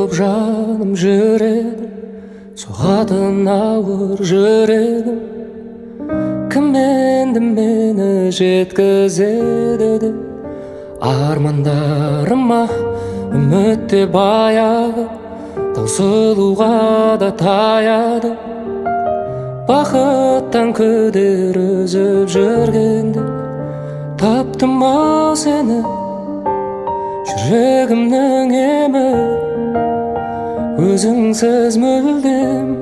болып жаным жүреді, соғатын ауыр жүрегім. Кім енді мені жеткізеді деп армандарыма, үміт те баяғы таусылуға да таяды. Бақыттан күдер үзіп жүргенде таптым ау сені, жүрегімнің емі. Өзіңсіз мүлдем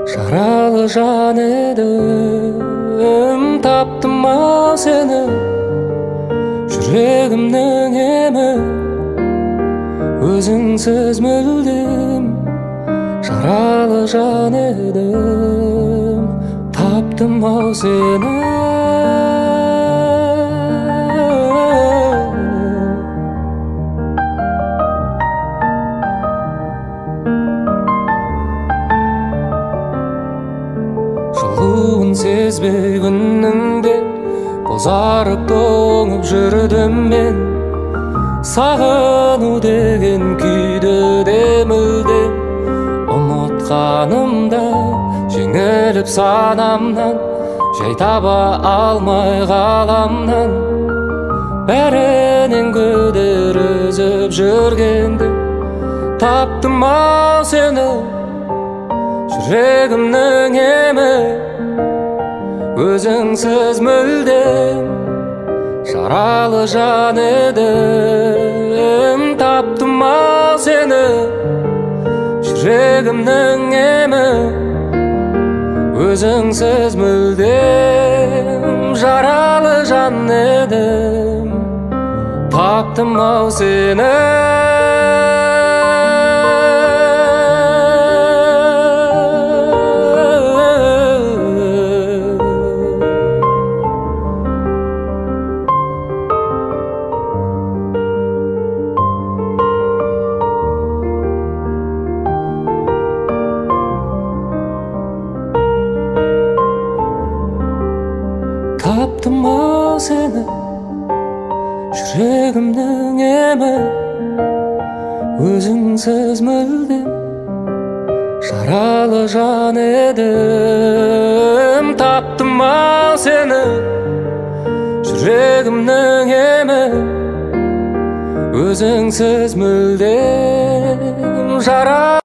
жаралы жан едім. Таптым ау сені, жүрегімнің емі. Өзіңсіз мүлдем жаралы жан едім. Таптым ау сені. Жылуын сезбей күннің де бозарып тоңып жүрдім мен. Сағыну деген күйді де мүлдем ұмытқанымда, жеңіліп санамнан, жай таба алмай ғаламнан. Бәрінен күдер үзіп жүргенде таптым ау сені, жүрегімнің емі. Өзіңсіз мүлдем жаралы жан едім. Таптым ау сені, жүрегімнің емі. Өзіңсіз мүлдем жаралы жан едім. Таптым ау сені. Таптым ау сені, жүрегімнің емі. Өзіңсіз мүлдем жаралы жан едім. Таптым ау сені, жүрегімнің емі. Өзіңсіз мүлдем жаралы